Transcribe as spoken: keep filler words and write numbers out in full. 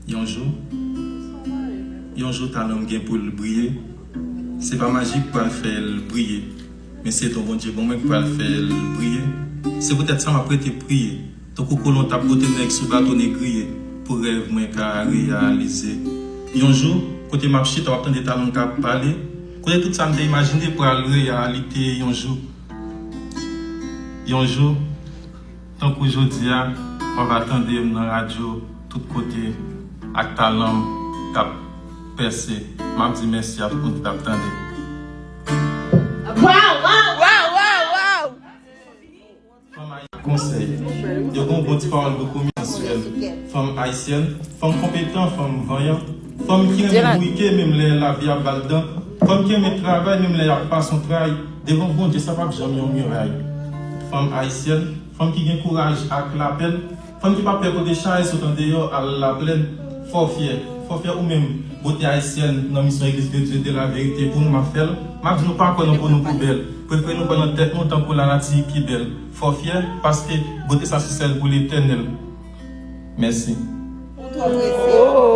Yon jou, yon jou talan m gen pou l briye. Se pa maji k pral fè l briye, men se don Bondye ban mwen k pral fè l briye. Se poutèt sa m ap rete priye, tankou kolon t ap bwote nèg sou bato negriye, pou rèv mwen ka reyalize. Yon jou, kote m ap chita, w ap tande talan m k ap pale, kote tout sa m te imajine pral reyalite yon jou. Yon jou, tankou jodi a, w ap tande m nan radyo tout kote ak talan m k ap pèse. M ap di mèsi a tout moun ki t ap tande. Wow, wow, wow, wow, wow. Fanm ayisyen konsèy. Yo gen yon bon ti pawòl boukou mansyèl. Fanm ayisyèn, fanm konpetan, fanm vanyan. Fanm ki renmen bourike menm lè lavi ap ba l dan. Fanm ki renmen travay menm lè y ap pase yon tray. Devan Bondye sa p ap janm yon miray. Fanm ayisyèn, fanm ki gen kouraj ak lapèn. Fanm ki pa pè pote chay sot andeyò al laplèn. Fò fyè, fò fyè ou menm, bote ayisyèn nan misyon Église de Dieu de la Vérité pou nou m ap fè l. M ap di nou pa kwè nan po nou pou bèl. Prefere nou kwè nan tèt nou tankou lanati ki bèl. Fò fyè, paske bote sa se sèl pou Letènèl. Mèsi. Ou twò prese.